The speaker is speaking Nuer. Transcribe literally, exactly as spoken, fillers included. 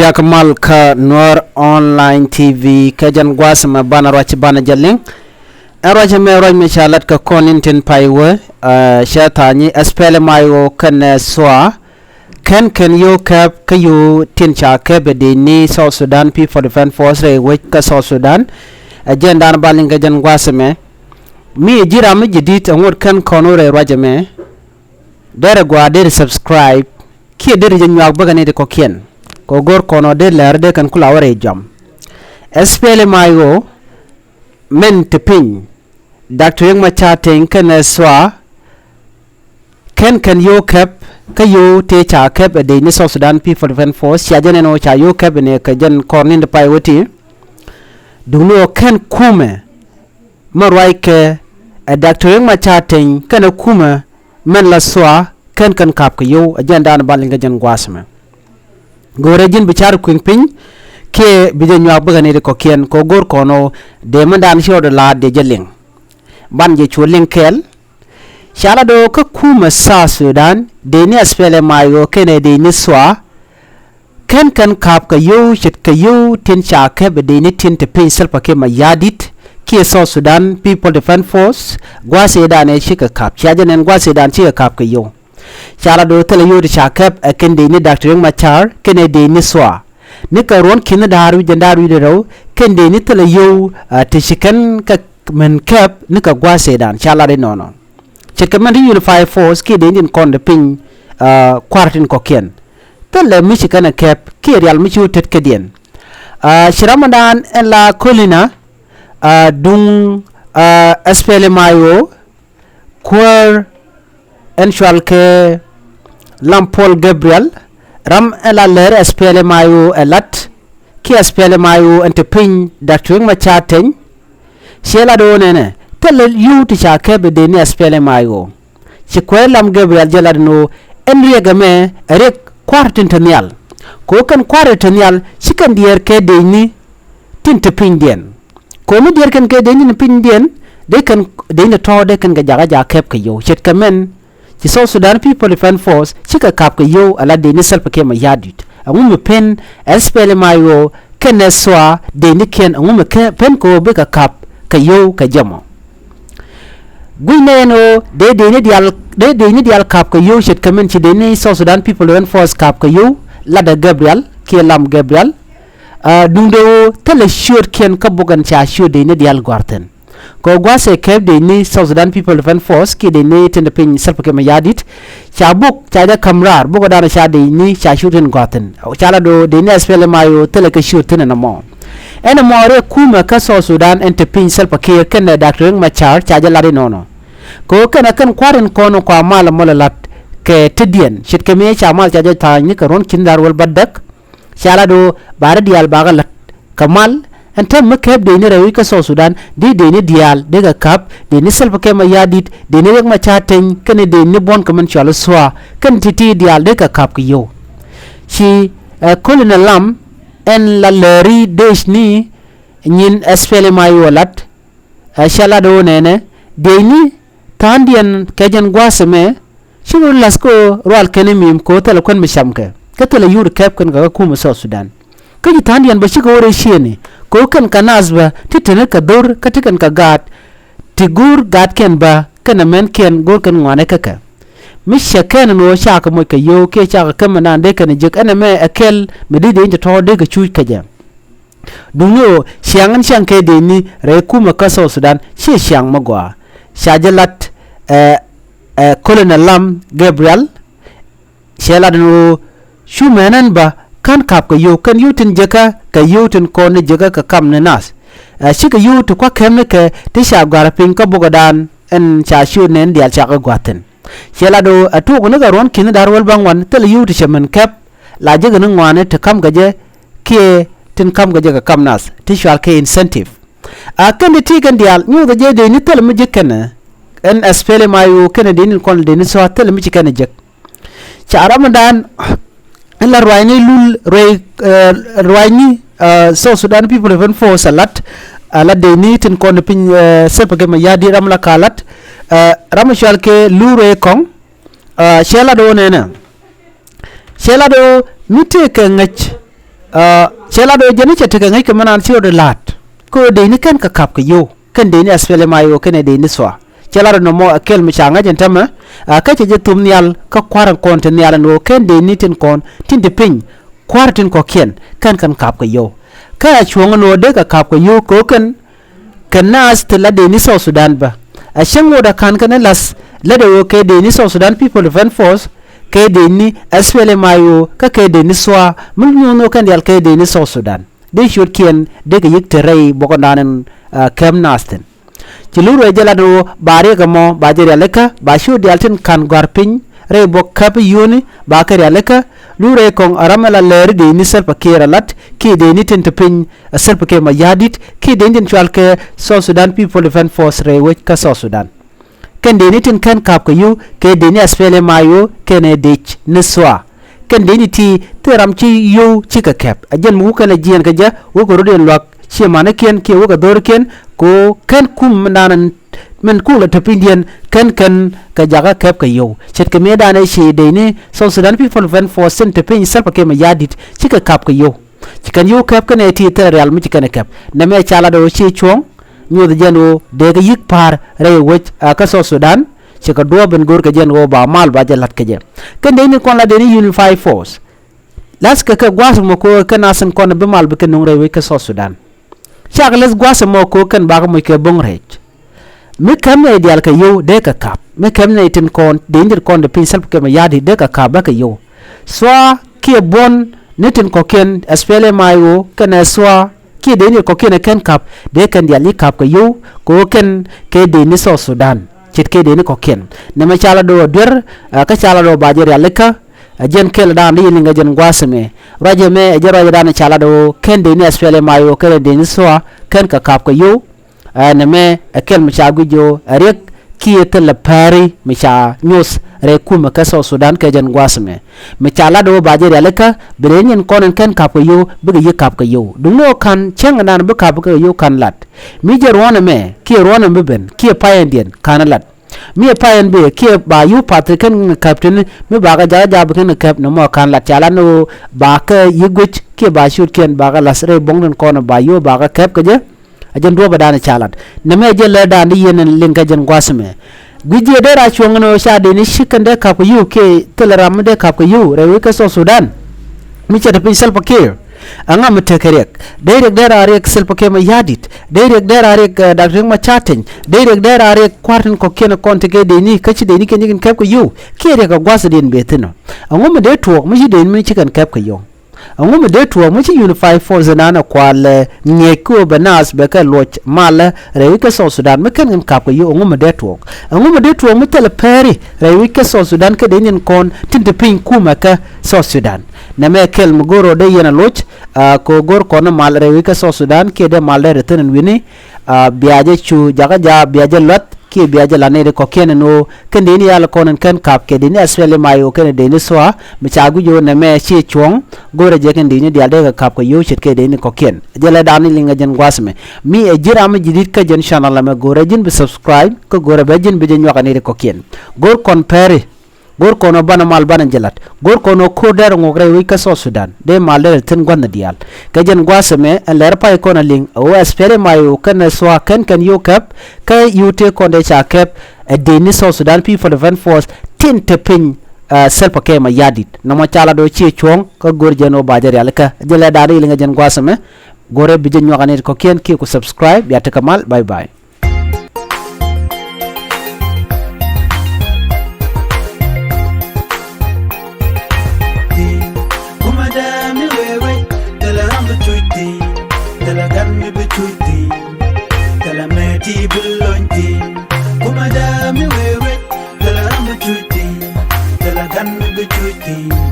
Yak mal kä Nuɔr Online T V kä jɛn gua̱a̱th mɛ banɛ ruac banɛ jɛ liŋ. Ɛn ruac mɛ ruac mɛ ca lat kä kɔn in tin pay wee, cɛ tha̱a̱ŋ i̱ S P L M I O kɛnɛ SSOA kɛn kɛn yio̱w kɛp kä yio̱w tin ca kɛp ɛ dec ni South Sudan People Defense Force rɛy wec kä South Sudan. Ɛ jɛn dan ba liŋ kä jɛn gua̱a̱th mɛ. Mi ji̱ ram mi ji̱ di̱t ɛŋot kɛn kɔn wä rɛy ruac mɛ. Derɛ gɔaa derɛ subscribe kiɛ derɛ jɛ nyuak bäkɛ ni ti kɔ̱kiɛn. Kɛ go̱r kɔn ɔ derɛ lɛr derɛ kɛn kula wä rɛy jɔam. S P L M I O mɛn ti piny. Doctor Riek Machar Teny kɛnɛ SSOA kɛn kɛn yio̱w kɛp kä yio̱w tëë ca kɛp ɛ dec ni South Sudan People Defense Force cia jɛ nɛn ɣöö ca yio̱w kɛp ɛ ni kɛ jɛn kɔr ni ti pay wä ti. Duŋni ɣöö kɛn kumɛ mɛ ruac kɛ ɛ Doctor Riek Machar Teny kɛnɛ kumɛ mɛn la SSOA kɛn kɛn ka̱p kɛ yio̱w ɛ jɛn dan ba liŋ kɛ jɛn gua̱a̱th mɛ. Go̱o̱rɛ ji̱n bi car kui̱ŋ piny kiɛ bi jɛ nyuak bäkɛ ni ti kɔ̱kiɛn kɛ go̱r kɔn ɔ dee mɛn dan ci rɔɔdɛ la̱a̱t dee jɛ liŋ. Ban jɛ cuɔ liŋ kɛɛl. Ca la do̱o̱ kä kumɛ South Sudan dee ni S P L M I O kɛnɛ dee ni SSOA. Kɛn kɛn ka̱p kɛ yio̱w ce̱tkɛ yio̱w tin ca kɛp ɛ dec ni tin te piny Salva Kiir Mayardit kiɛ South Sudan People Defense Force gua̱a̱th ëëdan ɛ cikɛ ka̱p cia jɛ nɛn gua̱a̱th ëëdan cikɛ ka̱p kɛ yio̱w. Ca la do̱o̱ thilɛ yio̱w ti ca kɛp ɛ kɛn dec ni Doctor Riek Machar kɛnɛ dec ni SSOA. Ni kɛ ruɔ̱n ki̱n ni da̱a̱r wi̱c jɛn da̱a̱r wi̱c rɛw kɛn dec ni thilɛ yio̱w ti ci kɛn kɛ mɛn kɛp ni kɛ gua̱a̱th ëëdan ca lat inɔnɔ. Ce̱tkɛ mɛn ti Unified Force kiɛ dee ni tin kɔn ti piny kua̱r tin kɔ̱kiɛn. Thilɛ mi ci kɛn ɛ kɛp kiɛ rial mi ci wä tet kädiɛn. Ci ramɔdan ɛn la Kolina duŋ S P L M I O kuäär ɛn cual kɛ Lam Paul Gabriel ram ɛn la lɛr S P L M I O ɛ lat kiɛ S P L M I O ɛn te piny Doctor Riek Machar Teny. Ciɛ lat ɣöö nɛnɛ thilɛ yio̱w ti ca kɛp ɛ dee ni S P L M I O. Ci kuäär Lam Gabriel jɛ lat ɛn ɣöö ɛn riɛk ɛmɛ ɛ riɛk kua̱r tin te nhial. Kɛ ɣöö kɛn kua̱r tin te nhial ci kɛn diɛɛr kɛ dec ni tin te pinydiɛn. Kɛ ɣöö mi diɛɛr kɛn kɛ dec ni tin pinydiɛn dee kɛn dec ni tɔ̱ dee kɛn kɛ jakä jakä kɛp kɛ yio̱w ce̱tkɛ mɛn. Ci South Sudan People Defense Force cikɛ ka̱p kɛ yio̱w ala dec ni Salva Kiir Mayardit. Ɛŋu mi pen S P L M I O kɛnɛ SSOA dec ni kiɛn ɛŋu mi pen kɛ ɣöö bikɛ ka̱p kɛ yio̱w kɛ jɛ mɔ. Gui̱c nɛ ɛn ɣöö dee dec ni diaal dee dec ni diaal ka̱p kɛ yio̱w ce̱tkɛ mɛn ci dec ni South Sudan People Defense Force ka̱p kɛ yio̱w latdɛ Gabriel kiɛ Lam Gabriel. Duundɛ ɣöö thilɛ ciöötkiɛn kä buk ɛn ca ciööt dec ni diaal gua̱r thi̱n. Kɛ ɣöö gua̱a̱th ɛ kɛp dec ni South Sudan People Defense Force kiɛ dec ni tin te piny Salva Kiir Mayardit. Ca buk ca jɛ ka̱m raar buk ɛ da̱a̱n ca dec ni ca ciööt thi̱n gua̱r thi̱n ca la do̱o̱ dec ni S P L M I O thilɛ kɛ ciööt thi̱n ɛn ɛmɔ. Ɛn ɛmɔ rɛy kumɛ kä South Sudan ɛn te piny Salva Kiir kɛnɛ Doctor Riek Machar ca jɛ lat inɔnɔ. Kɛ ɣöö kɛnɛ kɛn kua̱r in kɔn kua mal ɛmɔ lɛ la̱t kɛ tetdiɛn ce̱tkɛ mëë ca mal ca jɛ tha̱a̱ny ni kɛ ruɔ̱n ki̱n da̱r wäl bädäk. Ca lat ɣöö ba rɛy diaal bakɛ la̱t kɛ mal. Ɛn täämɛ mi kɛp dec ni rɛy wec kä South Sudan dee dec ni diaal dee kɛ ka̱p dec ni Salva Kiir Mayardit dec ni Riek Machar Teny kɛnɛ dec ni buɔ̱n kɛ mɛn cɔal i̱ SSOA kɛnɛ ti̱ti̱ diaal dee kɛ ka̱p kɛ yio̱w. Ci ɛ Kolina Lam ɛn la lääri dec ni nyin S P L M I O lat. Ɛ cɛ lat ɣöö nɛnɛ dec ni tha̱a̱ŋdiɛn kɛ jɛn gua̱a̱th ɛmɛ ci rɔ la̱th kä ɣöö rual kɛn imim kɛ ɣöö thilɛ kuän mi camkɛ kä thilɛ yio̱w ti kɛp kɛn kɛ kä kumɛ South Sudan. Kä ci tha̱a̱ŋdiɛn bä cikɛ wä rɛy ciëëni kɛ ɣöö kɛn kɛ naath bä ti te ni kɛ dho̱r kä ti kɛn kɛ gaat ti go̱o̱r gaatkiɛn bä kɛnɛ mɛnkiɛn go̱o̱r kɛn ŋɔaani kä kɛ. Mi cɛ kɛn ɛn ɣöö cakɛ moc kɛ yio̱w kiɛ cakɛ käm ɛnan dee kɛn ɛ jek ɛn ɛmɛ ɛ kɛl mi dee dee in te tɔ̱ dee kɛ cuuc kä jɛ. Duŋni ɣöö ciaŋ in ciaŋ kɛ dee ni rɛy kumɛ kä South Sudan ciɛ ciaŋ mi gɔaa. Ca jɛ lat ɛ ɛ Kolonɛl Lam Gabriel. Cɛ lat ɛn ɣöö cu mɛn ɛn bä ka̱n ka̱p kɛ yio̱w kɛn yio̱w tin jekä kɛ yio̱w tin kɔn ni jekä kɛ kam ni nath. Ɛ cikɛ yio̱w ti kua̱ kɛm ni kɛ ti ca gɔ̱a̱r piny kä bukɛ daan ɛn ca ciöt nɛn diaal cakɛ gua̱th thi̱n. Cɛ lat ɣöö ɛ tuɔɔk ni kɛ ruɔ̱n ki̱n da̱r wäl bäŋuan thilɛ yio̱w ti cɛ mɛn kɛp la jekɛ ni ŋɔaani ti ka̱m kɛ jɛ kiɛ tin ka̱m kɛ jɛ kɛ kam nath ti cual kɛ incentive. A kɛn ti ti kɛn diaal nyuuthɛ jɛ dee ni thilɛ mi ji̱ kɛnɛ ɛn SPLM-IO kɛnɛ dee ni kɔn dee ni SSOA thilɛ mi ci kɛnɛ jek. Ca ramdan ɛn la ruacni lul ruec ruacni South Sudan People Defense Force a lat a lat dee ni tin kɔn piny Salva Kiir Mayardit ram la ka lat ram cual kɛ lul ruec kɔŋ. Cɛ lat ɣöö nɛnɛ cɛ lat ɣöö mi tëëkɛ ŋäc Aa, cɛ lat ɣöö jɛn i̱ cɛ tekɛ ŋäc kɛ mi naan ci rɔɔdɛ la̱a̱t. Kɛ ɣöö dëcni kɛn kɛ ka̱p kɛ yio̱w. Kɛn dëcni SPLM-IO kɛnɛ dëcni SSOA. Cɛ lat ɣöö nɔmɔ ɛ kɛl mi ca ŋa̱c ɛn täämɛ. Aa, kä cɛ jɛ thom nhial kä kua̱r in kɔn te nhial ɛn ɣöö kɛn dëcni tin kɔn tin te piny. Kua̱r tin kɔ̱kiɛn kɛn kɛn ka̱p kɛ yio̱w. Kä a cuɔ̱ŋ ɛn ɣöö dee kɛ ka̱p kɛ yio̱w kɛ ɣöö kɛn kɛ naath ti la dëcni South Sudan bä. A cäŋ ŋot a ka̱n kɛn ɛ la̱th lätdɛ ɣöö kɛ dëcni South Sudan People Defense Force, kɛ dëcni SPLM-IO, kä kɛ dëcni SSOA, mi nyuɔ̱n ɣöö kɛn diaal kɛ dëcni South Sudan. Dee ciötkiɛn dee kɛ yi̱k te rɛy buɔkɔndan in, aa, kɛm naath thi̱n. Ci luk rɛy jɛ lat ɣöö ba riɛk ɛmɔ ba jɛ rialikä, ba ciöt diaal tin ka̱n gɔ̱a̱r piny rɛy buɔk käp yio̱wni, ba kɛ rialikä. Luk rɛy kɔŋ a ram ɛ la lɛɛri dëcni Salva Kiir a lat, kiɛ dëcni tin te piny, ɛ Salva Kiir Mayardit, kiɛ dëcni tin cɔalkɛ South Sudan People Defense Force rɛy wec kä South Sudan. Kɛn dëcni tin kɛn ka̱p kɛ yio̱w, kɛ dëcni SPLM-IO, kɛnɛ dëcni SSOA. Kɛn dëcni ti, ti ram ci yio̱w cikɛ kɛp. A jɛn mi wä kɛn a jiɛɛn kɛ jɛ, wä kɛ rɔ̱diɛn luak, ciɛ manikiɛn, kiɛ wä kɛ dho̱rikiɛn, kɛ ɣöö kɛn kum mindan min kuk la te pinydiɛn, kɛn kɛn kɛ jakä kɛp kɛ yio̱w. Ce̱tkɛ mëëdan ɛ ci dëcni South Sudan People Defense Force tin te piny Salva Kiir Mayardit, cikɛ ka̱p kɛ yio̱w. Ci kɛn yio̱w kɛp kɛnɛ ti thilɛ rial mi ci kɛn ɛ kɛp. Nɛmɛ ca lat ɣöö ci cuɔ̱ɔ̱ŋ, nyuɔth jɛn ɣöö dee kɛ yi̱k pa̱a̱r rɛy wec, aa, kä South Sudan, ci kɛ duɔ̱ɔ̱p in go̱o̱r kɛ jɛn ɣöö ba mal ba jɛ la̱t kɛ jɛ. Kɛn dëcni kɔn la dëcni Unified Force. La̱thkɛ kɛ gua̱a̱th mɔ kɛ ɣöö kɛn naath in kɔn bi mal bi kɛ nuŋ rɛy wec kä South Sudan. Cakɛ la̱th gua̱a̱th mɔ kɛ ɣöö kɛn bakɛ moc kɛ bo̱ŋ rɛc. Mi kɛm nɛy diaal kɛ yio̱w dee kɛ ka̱p. Mi kɛm nɛy tin kɔn, dëcni tin kɔn te piny Salva Kiir Mayardit dee kɛ ka̱p bä kɛ yio̱w. SSOA kiɛ buɔ̱n ni tin kɔ̱kiɛn SPLM-IO kɛnɛ SSOA kiɛ dëcni kɔ̱kiɛn ɛ kɛn ka̱p, dee kɛn diaal ji̱ ka̱p kɛ yio̱w, kɛ ɣöö kɛn kɛ dëcni South Sudan. Ce̱tkɛ dëcni kɔ̱kiɛn. Nɛmɛ ca lat ɣöö a duer, aa, kä ca lat ɣöö ba jɛ rialikä, ɛ jɛn kɛl dan di yɛ liŋ kɛ jɛn gua̱a̱th ɛmɛ. Ruac ɛmɛ ɛ jɛn ruac dan ca lat ɣöö kɛn dëcni SPLM-IO kɛnɛ dëcni SSOA kɛn kɛ ka̱p kɛ yio̱w. Ɛ, nɛmɛ ɛ kɛl mi ca guic ɣöö ɛ riɛk kiɛ thilɛ pɛri mi ca nyuɔth rɛy kumɛ kä South Sudan kɛ jɛn gua̱a̱th ɛmɛ. Mi ca lat ɣöö ba jɛ rialikä, bi dëcni kɔn in kɛn ka̱p kɛ yio̱w, bikɛ yi̱k ka̱p kɛ yio̱w. Duŋni ɣöö ka̱n cäŋ ɛnan bi ka̱p kɛ yio̱w ka̱n lat. Mi jɛ ruɔ̱n ɛmɛ, kiɛ ruɔ̱n ɛmɛ bi ben, kiɛ payɛndiɛn, ka̱n lat. Mi ɛ payɛn bëë kiɛ ba yio̱w pa̱th ti kɛn kɛ käp tini, mi ba kɛ jakä jaap kɛn kɛ käp, nɔmɔ ka̱n lat ca lat ni ɣöö ba kɛ yi̱k guic kiɛ ba ciötkiɛn ba kɛ la̱th rɛy buɔ̱ŋ tin kɔn ba yio̱w ba kɛ käp kɛ jɛ. Ɛ jɛn duɔ̱ɔ̱pɛ dan ca lat. Nɛmɛ ɛ jɛn lɛ dan di yɛn liŋ kɛ jɛn gua̱a̱th ɛmɛ. Guic jiɛ dee ra cuɔ̱ŋ ni ɣöö ca dëcni ci kɛn dee ka̱p kɛ yio̱w kiɛ thilɛ ram mi dee ka̱p kɛ yio̱w rɛy wec kä South Sudan. Mi cɛ te piny Salva Kiir. Ɛŋa mi tekɛ riɛk? Dee riɛk dee ra riɛk Salva Kiir Mayardit. Dee riɛk dee ra riɛk, ɛ, Doctor Riek Machar Teny. Dee riɛk dee ra riɛk kua̱r tin kɔ̱kiɛn kɔn tekɛ dëcni, kä ci dëcnikiɛn ci kɛn kɛp kɛ yio̱w. Kiɛ riɛk ɛ gua̱thdiɛn bëë thi̱n ɔ. Ɛŋu mi dee tuɔɔk mi ci dëcni mi ci kɛn kɛp kɛ yio̱w? Ɛŋu mi dee tuɔɔk mi ci Unified Force nan ɛ kual, ɛ, ŋiɛc kä ɣöö bɛ naath bɛ kɛ luɔc malä rɛy wec kä South Sudan mi kɛn kɛn ka̱p kɛ yio̱w? Ɛŋu mi dee tuɔɔk? Ɛŋu mi dee tuɔɔk mi thilɛ pɛri rɛy wec kä South Sudan kä dëcniɛn kɔn tin te piny kumɛ kä South Sudan? Nɛmɛ kɛl mi go̱o̱r ɔ dee yɛn a loc, aa, kɛ ɣöö go̱o̱r kɔn mal rɛy wec kä South Sudan kiɛ dee mal dee rɛ thi̱n ɛn wi̱ni, aa, bia jɛ cu jakä jaap, bia jɛ luath kiɛ bia jɛ la̱t nɛy ti kɔ̱kiɛn ɛn ɣöö kɛn dëcni yal kɔn ɛn kɛn ka̱p kɛ dëcni SPLM-IO kɛnɛ dëcni SSOA, mi ca guic ɣöö nɛmɛ ciɛ cuɔ̱ɔ̱ŋ, go̱o̱rɛ jɛ kɛn dëcni diaal dee kɛ ka̱p kɛ yio̱w ce̱tkɛ dëcni kɔ̱kiɛn. Jɛ lɛ dan ni liŋ ɛ jɛn gua̱a̱th ɛmɛ. Mi ɛ ji̱n ram mi ji̱ di̱t kä jɛn channel ɛmɛ, go̱o̱rɛ ji̱n bi subscribe, kä go̱o̱rɛ bɛ ji̱n bi jɛ nyuak ɛ nɛy ti kɔ̱kiɛn. Go̱o̱r kɔn pɛri. Go̱o̱r kɔn ɔ banɛ mal banɛ jɛ la̱t. Go̱o̱r kɔn ɔ ko̱r dɛr ŋuɔk rɛy wec kä South Sudan. Dee mal dɛr thi̱n gua̱thni diaal. Kɛ jɛn gua̱a̱th ɛmɛ ɛn lɛr pay kɔn a liŋ ɛ ɣöö SPLM-IO kɛnɛ SSOA kɛn kɛn yio̱w kɛp. Kä yio̱w tëë kɔn dee ca kɛp ɛ dëcni South Sudan People Defense Force tin te piny, ɛ, Salva Kiir Mayardit. Nɔmɔ ca lat ɣöö ciɛ cuɔ̱ɔ̱ŋ kä go̱o̱r jɛn ɣöö ba jɛ rialikä. Jɛ lɛ da̱a̱n ri liŋ ɛ jɛn gua̱a̱th ɛmɛ. Go̱o̱rɛ bi jɛ nyuak ɛ nɛy ti kɔ̱kiɛn kiɛ ku subscribe. Bia tekɛ mal. Bye bye. Kuma dee mi wee wec, thilɛ ram bi cuc thi̱n, thilɛ gan mi bi cuc thi̱n, thilɛ mɛti bi lony thi̱n. Kuma dee mi wee wec, thilɛ ram bi cuc thi̱n, thilɛ gan mi bi cuc thi̱n.